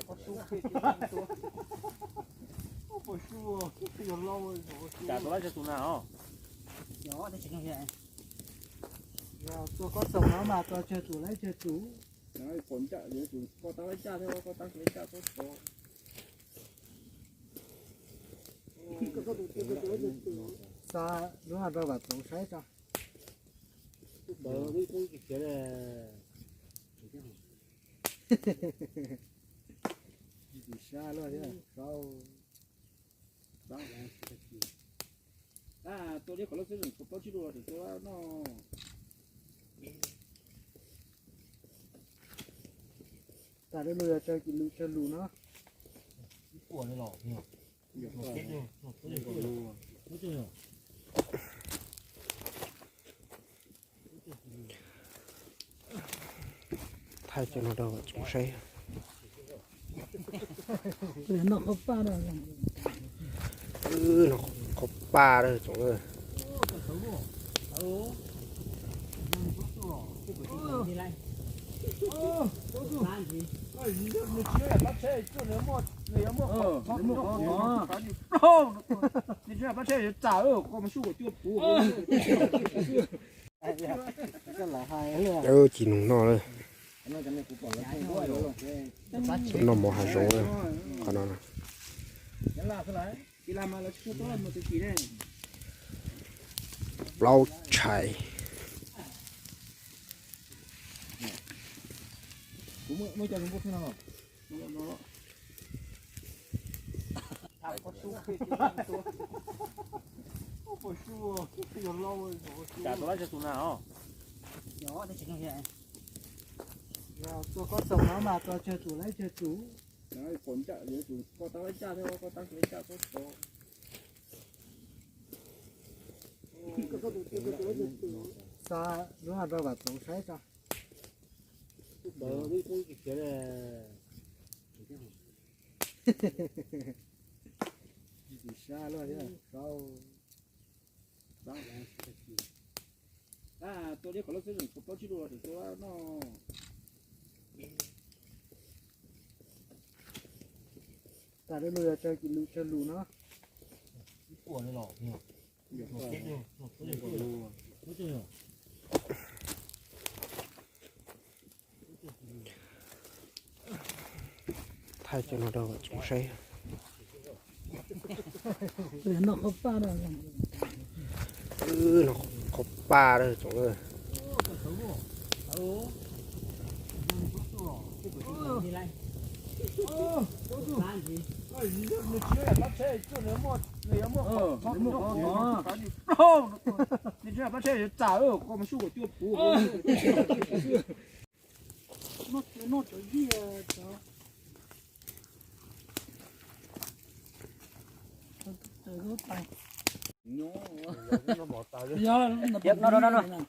Cas tus laib tsawg tus na os? Tua koj xaum no mas tua tsawg tus laib tsawg tus. Koj tab laib caj thiab koj tab laib caj koj tua. Xa lub rau vam txoov saib tso. Tus sab luaj thiab. Tua li qhov lub xwb, plaub tsib lub tus tua no. Tas lub lus yog tsawg lus tsawg lus no. Thaij cov no rau tsoom saib. Noj qhov paj na tsoom. Ci nug noj lawm. Noj mov hav zoov qhov no. Plaub tshais. Cas tus laib tsawg tus na os? Tua koj xaum no mas tua tsawg tus laib tsawg tus. Koj tab laib caj thiab koj tab laib caj koj tua. Xa lub rau vam txoov saib tso. Tus sab luaj thiab. Tua li qhov lub xwb, plaub tsib lub tus tua no. Tas lub lus yog tsawg lus tsawg lus no. Thaij cov no rau tsoom saib. Noj qhov paj na. Noj qhov paj na tsoom. Noj, noj, noj.